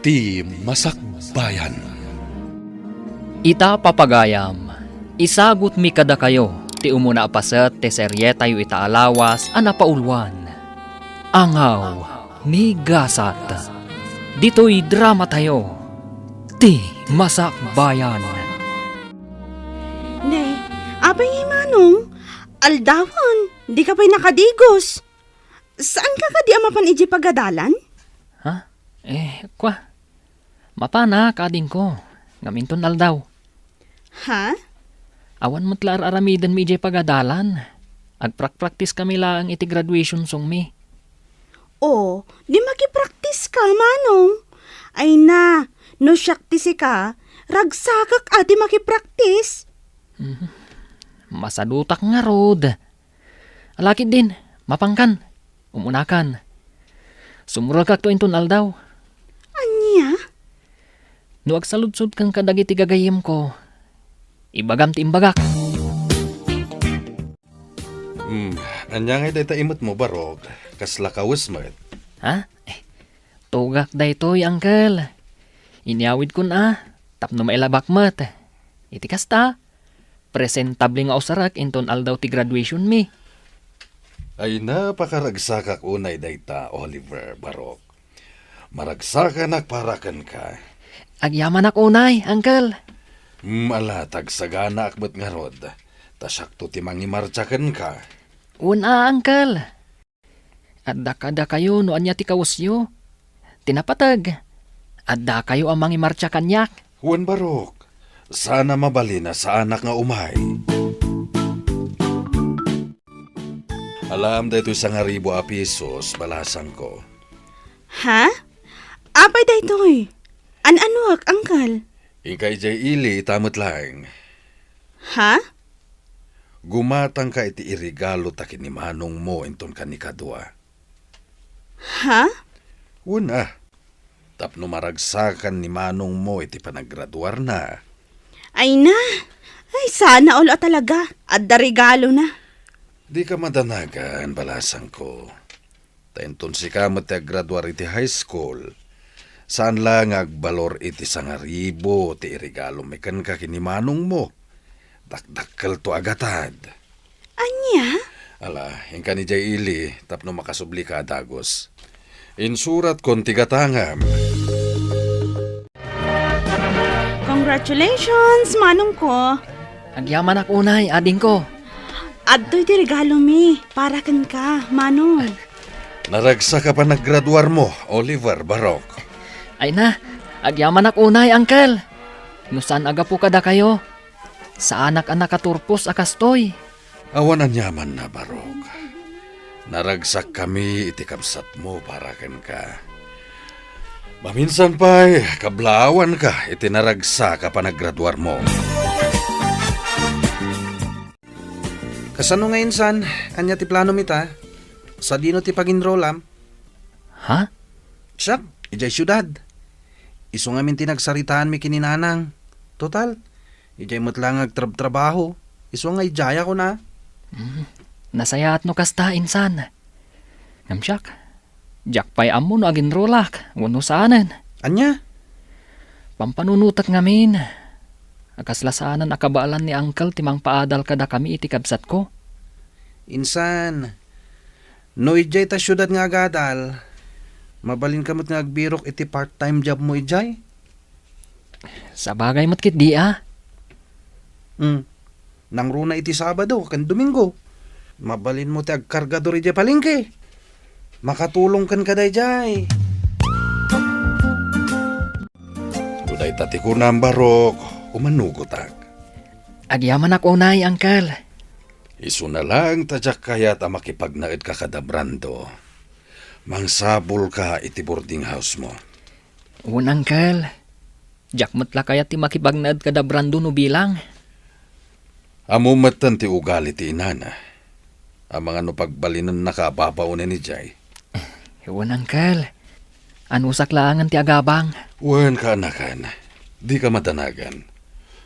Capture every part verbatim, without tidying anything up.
Ti Masakbayan. Ita, papagayam, isagutmi kadakayo ti umuna a paset ti serietayo ita a lawas a napauluan, Angaw ni Gasat. Ditoy dramatayo, Ti Masakbayan. Ne, apay ngay, Manong? Aldawen, dika pay nakadigos. Saanka kadi a mapan idiay pagadalan? Ha? Eh, kwa. Mapanak, adingko. Ngem inton aldaw. Ha? Awan met la ar-aramidenmi idiay pagadalan. Agprakpraktiskami laeng iti graduation songmi. O, di makipraktiska, Manong. Ay na, no siak ti sika, ragsakak a ti makipraktis. Mhm. Masadutak ngarud. Ala ketdin, mapankan. Umunakan. Sumuragkakto inton aldaw. Ania? No agsaludsodkan kadagiti gagayyemko, ibagam ti imbagak. Hmm, ania ngay dayta imetmo, Barok? Kasla kawes met. Ha? Eh, tugak daytoy, Uncle. Inyawidkon a, tapno mailabak met. Iti kasta, presentable nga usarek inton aldaw ti graduationmi. Ay, napakaragsakak unay dayta, Oliver, Barok. Maragsakanak para kenka. Agyamanak unay, Uncle. Hmm, ala, ta agsaganaak met ngarud. Ta siakto ti mangimartsa kenka. Wen a, Uncle. Adda kadakayo no ania ti kawesyo. Ti napateg, addakayo a mangimartsa kaniak. Wen, Barok, saan a mabalin a saanak nga umay. Alaem daytoy sangaribu a pisos, balasangko. Ha? Apay daytoy? An-anuak, Uncle? Inka idiay ili ita met laeng. Ha? Gumatangka iti iregalo ta ken ni manongmo inton kanikadua. Ha? Wen a, tapno maragsakan ni manongmo iti panagraduarna. Ay na! Ay, sana all a talaga. Adda regalona. Dika madanagan, balasangko. Ta inton sika met ti aggraduar iti high school, saan la nga agbalor iti sangaribu ti iregalom kenka ken ni manongmo. Dakdakkelto a gatad. Ania? Ala, inkan idiay ili tapno makasublika a dagus. Insuratkon ti gatangam. Congratulations, manongko. Agyamanak unay, adingko. Adtoy ti regalomi para kenka, manong. Naragsak a panagraduarmo, Oliver, Barok. Ay na, agyamanak unay, Uncle. No saan a gapu kadakayo, saanak a nakaturpos a kastoy. Awan aniamanna, Barok. Naragsakkami iti kabsatmo para kenka. Maminsan pay, kablaawanka iti naragsak a panagraduarmo. Kasano nga insan? Ania ti planom ita? Sadino ti pag-enrollam? Ha? Siak, idiay siudad. Isu ngamin ti nagsaritaanmi ken ni Nanang. Total, idiay met la nga agtrabtrabaho. Isu nga idiay a kuna. Hmm. Nasayaat no kasta, insan. Ngem siak, diak pay ammo no aginrolak wenno saanen. Ania? Pampanunotek ngamin. A kasla saanen a kabaelan ni Uncle ti mangpaadal kadakami iti kabsatko. Insan, no idiay ta siudad nga agadal, mabalinka met nga agbirok iti part-time jobmo idiay. Sabagay met ketdi a. Hmm. Nangruna iti Sabado ken Domingo. Mabalinmo ti agkargador idiay palengke. Makatulong kenka daydiay. No dayta ti kunam, Barok, umanugotak. Agyamanak unay, Uncle. Isuna laeng ta diak kayat a makipagnaedka kada Brando. Mangsapulka iti boarding house-mo. Wen, Uncle. Diak met la kayat ti makipagnaed kada Brando no bilang. Ammom metten ti ugali ti inana. Amangan no pagbalinennaka a babaonen idiay. Wen, Uncle. Anusak laengen ti agabang. Wen, kaanakan. Dika madanagan.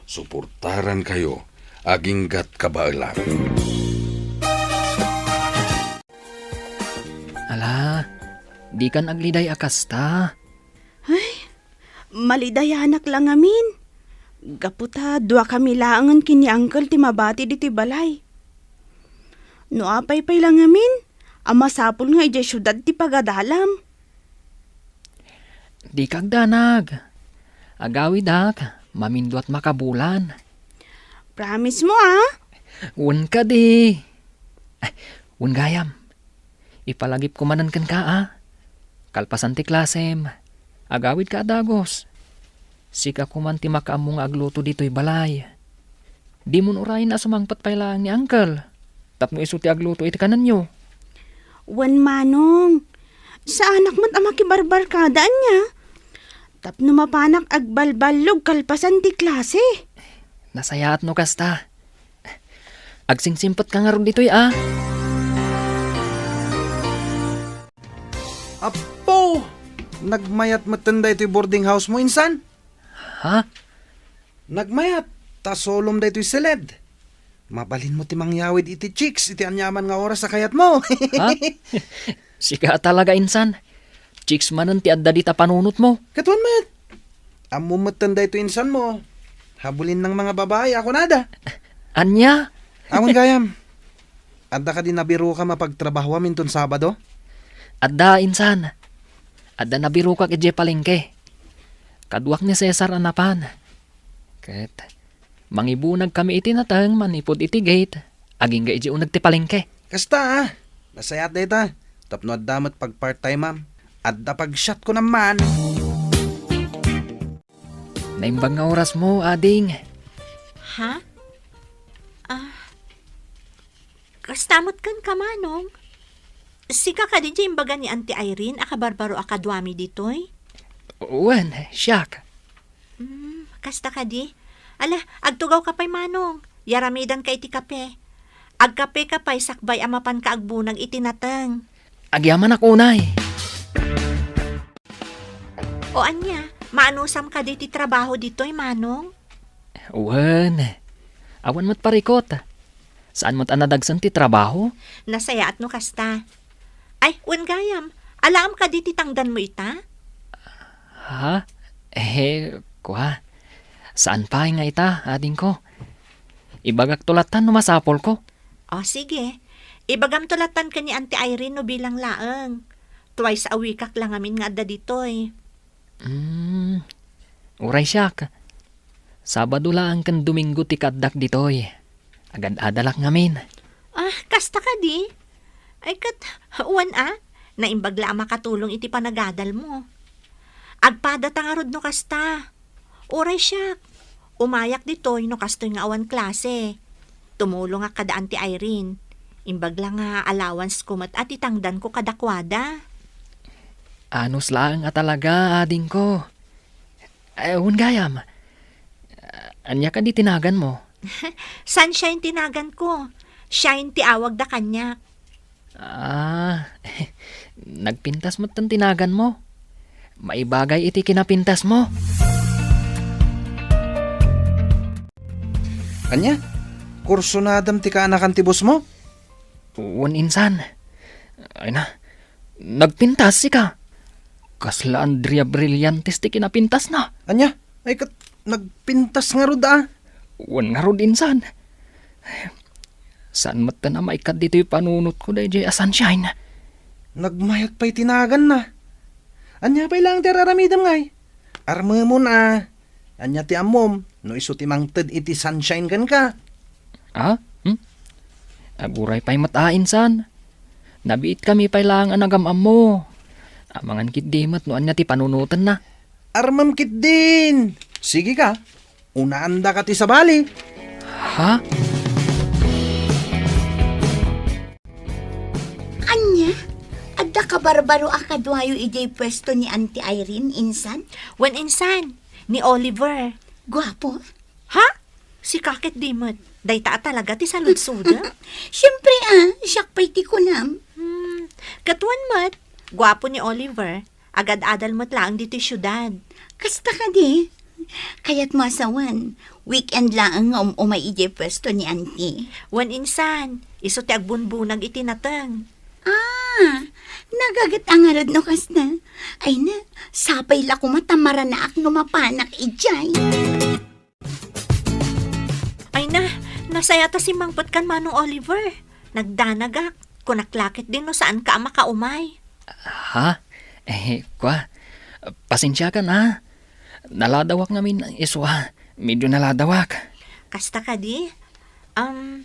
Suportarankayo aginggat kabaelak. Ala, dikan agliday a kasta. Ay, Malidayanak la ngamin. Gapu ta duakami laengen ken ni Uncle ti mabati ditoy balay. No apay pay la ngamin, a masapul nga idiay siudad ti pagadalam. Dika agdanag. Agawidak, maminduat makabulan. Promise mo, ah? Wen kadi. Ay, wen gayam. Ipalagipko manen kenka, a. Kalpasan ti klasem, agawidka a dagus. Sika koman ti makaammo nga agluto ditoy balay. Dimon urayen a sumangpet pay laeng ni Uncle tapno isu ti agluto iti kanenyo. Wen, Manong. Saanak met a makibarbarkada ania. Tapno mapanak agbalballog kalpasan ti klase. Nasayaat no kasta. Agsingsimpet ka ngarud ditoy, a. Apo! Nagmayat metten daytoy boarding house mo, insan? Ha? Nagmayat, ta solom daytoy siled. Mabalinmo ti mangyawid iti chicks iti aniaman nga oras a kayatmo. Ha? Sika a talaga, insan. Chicks manen ti adda dita panunotmo. Katuan met. Ammom metten daytoy insanmo. Habulin ng mga babae a kunada. Ania? Awan gayam. Adda kadi nabirokam a pagtrabahoam inton Sabado? Adda, insan. Adda nabirokak idiay palengke. Kaduak ni Cesar a napan. Ket mangibunagkami iti nateng manipud iti gate, agingga idiay uneg ti palengke. Kasta, a. Nasayaat dayta. Tapno adda met pag-part-time-am. Adda pag-shot ko naman. Naimbag nga orasmo, ading. Ha? Ah, kasta met kenka, Manong? Sika kadi ti imbaga ni Auntie Irene a kabarbaro a kaduami ditoy? Wen, siak. Hmm, kasta kadi? Ala, agtugawka pay, Manong. Yaramidanka iti kape. Agkapeka pay sakbay a mapanka agbunag iti nateng. Agyamanak unay. O ania, maanusam kadi ti trabaho ditoy, Manong? Wen, awan met parikot. Saan met a nadagsen ti trabaho? Nasayaat no kasta. Ay, wen gayam, alaam kadi ti tangdanmo ita? Ha? Eh, kua. Saan pay nga ita, adingko. Ibagakto lattan no masapulko. O, sige. Ibagamto lattan ken ni Auntie Irene no bilang laeng. Twice a week-ak la ngamin nga adda ditoy. Hmm, uray siak. Sabado laeng ken Domingo ti kaaddak ditoy. Agad-adalak ngamin. Ah, kasta kadi? Ay, ket, wen a, naimbag la a makatulong iti panagadalmo. Agpadata ngarud no kasta. Uray siak, umayak ditoy no kastoy nga awan klase. Tumulongak kada Auntie Irene. Imbag la nga allowance ko met a ti tangdanko kadakuada. Anus laeng a talaga, adingko. Eh, wen gayam. Ania kadi ti naganmo? Sunshine ti naganko. Shine ti awagda kaniak. Ah, nagpintas metten ti naganmo. Maibagay iti kinapintasmo. Ania? Kursunadam ti kaanakan ti bossmo? Wen, insan. Ay na, nagpintas sika. Kasla Andrea Brillantes ti kinapintasna. Ania? Ay ket, nagpintas ngarud a. Wen ngarud, insan. Saan metten a maikkat ditoy panunotko daydiay a Sunshine. Nagmayat pay ti naganna. Ania pay laeng ti ar-aramidem ngay? Armemon a. Ania ti ammom no isu ti mangted iti Sunshine kenka? Ah? Hmm? Aguray pay met a, insan. Nabiitkami pay laeng a nagam-ammo. Amangan ketdi met no ania ti panunotenna. Armem ketdin. Sige ka. Unaandaka ti sabali. Ha? Ania? Adda kabarbaro a kaduayo idiay puesto ni Auntie Irene, insan? Wen, insan, ni Oliver. Guapo? Ha? Sika ketdi met. Dayta a talaga ti saludsodem? Siempre a, siak pay ti kunam. Hmm, ket wen met. Guapo ni Oliver. Agad-adal met laeng ditoy siudad. Kasta kadi? Kayatmo a sawen, weekend laeng nga um-umay idiay puesto ni Auntie. Wen, insan, isu ti agbunbunag iti nateng. Ah, nagaget a ngarud no kasta. Ay na, sapay la koma ta maranaak no mapanak idiay. Ay na, nasayata simmangpet kan Manong Oliver. Nagdanagak. Kunak la ketdin no saanka a makaumay. Ha? Eh, kwa, pasensiakan, ha? Naladawak ngamin isu a, medio naladawak. Kasta kadi? Um,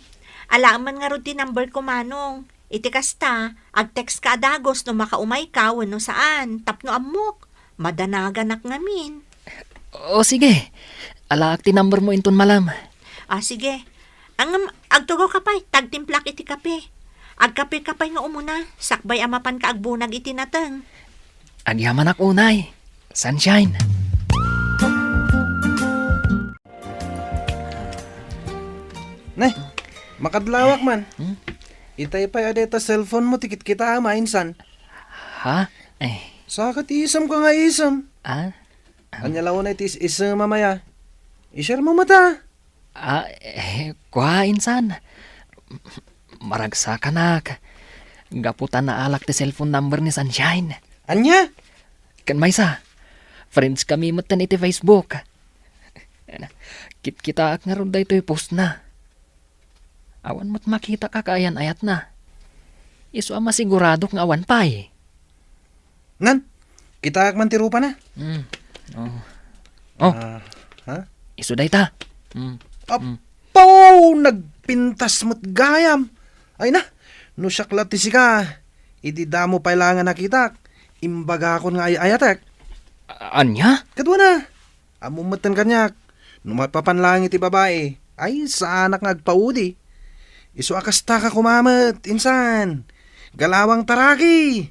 alaem man ngarud ti number ko, Manong. Iti kasta, ag-text ka a dagus no makaumayka wenno saan, tapno ammok. Madanaganak ngamin. O sige, alaak ti number mo inton malem. Ah, sige. Ngem, agtugaw ka pay, tagtimplak iti kape. Agkape ka pay nga umuna, sakbay a mapanka agbunag iti nateng. Agyamanak unay, Sunshine. Ne, makadlawak man. Hmm? Itay pay a dayta cellphone mo ti kitkitaem a insan. Ha? Eh. Saka ti isemko nga isem. Ah? Ania la unay ti is-, isem a maya? I-share mo met a. Ah, eh, kua, insan. Maragsakanak. Gapu ta naalak ti cellphone number ni Sunshine. Ania? Ken maysa, friends kami metten iti Facebook. Kitkitaak ngarud daytoy postna. Awan met makitak a kaayan-ayatna. Isu a masiguradok nga awan pay. Nan, kitaak man ti rupana. Mm. Oh. Oh. Ah, ha? Isu dayta. Mm. Mm. Apo! Nagpintas met gayam. Ay na, no siak la ti sika, idi damo pay la nga nakitak, imbagakon nga ay-ayatek. A-, ania? Kaduana. Ammom metten kaniak, no mapapan laeng iti babai, ay, saanak nga agpaudi. Isu a kasta ka koma met, insan. Galawang taraki!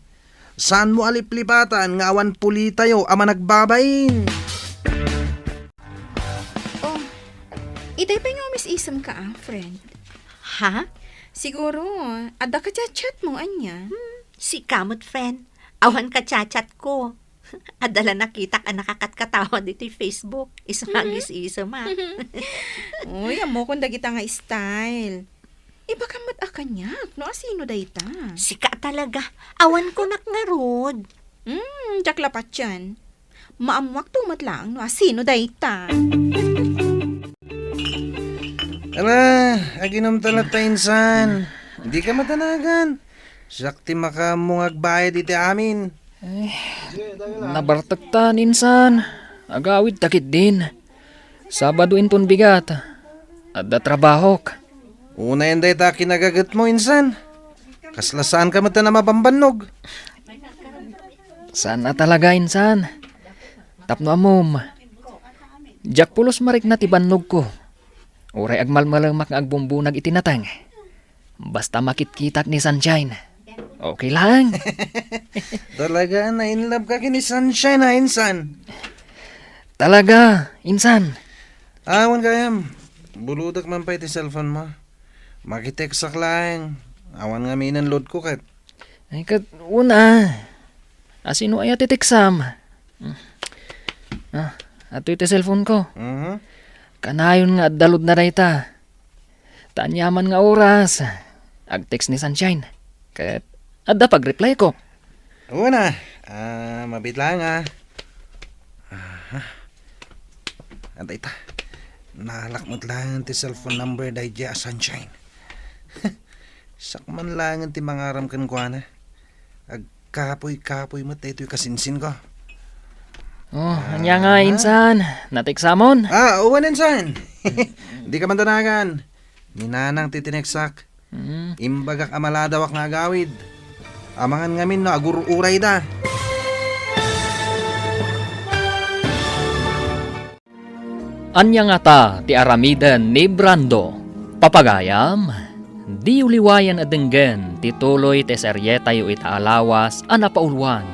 Saanmo a liplipatan nga awan pulitayo a managbabain? Oh, itay pay nga umis-isemka a, friend. Ha? Siguro, adda ka chat-chat mo, ania? Hmm, sika met, friend. Awan ka chat-chat ko. Adda la nakitak a nakakatkatawa ditoy Facebook. Isu nga agis-isem, ha? Uy, ammokon dagita nga style. Ibagam met a kaniak, no asino dayta? Sika talaga. Awan kunak ngarud. Hmm, diak la patien. Maammuakto met laeng no asino dayta. Ala, aginom ta latta, insan. Dika madanagan. Siak ti makaammo nga agbayad iti amin. Ay, nabartektan, insan. Agawidta ketdin. Sabado inton bigat. Adda trabahok. Unayen dayta a kinagagetmo, insan. Kasla saanka met a mabambannog. Saan a talaga, insan. Tapno ammom, diak pulos marikna ti bannogko. Uray agmalmalemak nga agbumbunag iti nateng. Basta makitkitak ni Sunshine, okay lang. Talaga, na-in love ka ken ni Sunshine, ha, insan? Talaga, insan. Awan gayam. Bulodek man pay ti cellphone mo. Makitekstak laeng. Awan ngamin loadko ket. Ay, ket una. Asino aya ti teksam? Ah, adtoy ti cellphone ko. Mhm. Kanayon nga adda loadna dayta. Ta aniaman nga oras, ag-text ni Sunshine. Ket adda pag-reply ko. Una, ah, mabit laeng, ah. Aha. Adda ita. Naalak met laeng ti cellphone number daydiay a Sunshine. Sakman laeng ti mangaram kenkuana. Agkapuy-kapuy met daytoy kasinsinko. Oh, ania nga, ah, insan? Nateksamon? Ah, wen, insan. Dika man danagan. Ni Nanang ti tinekstak. Mm. Imbagak a maladawak nga agawid. Amangan ngamin no agur-urayda. Ania ngata ti aramiden ni Brando? Papagayam, diyo liwayen a denggen ti tuloy ti serietayo ita a lawas a napauluan,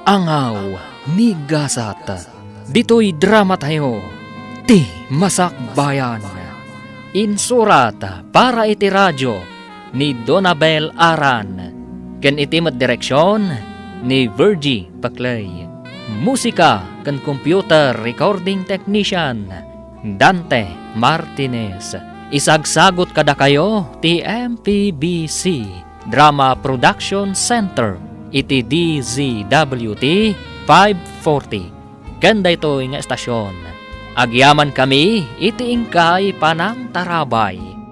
Angaw ni Gasat. Ditoy dramatayo, Ti Masakbayan. Insurat para iti radio ni Donabel Aran, ken iti met direksion ni Virgie Paclay. Musika ken computer recording technician, Dante Martinez. Isagsagut kadakayo ti M P B C. Drama Production Center iti D Z W T five forty. Ken daytoy nga estasion, agyamankami iti inkay panangtarabay.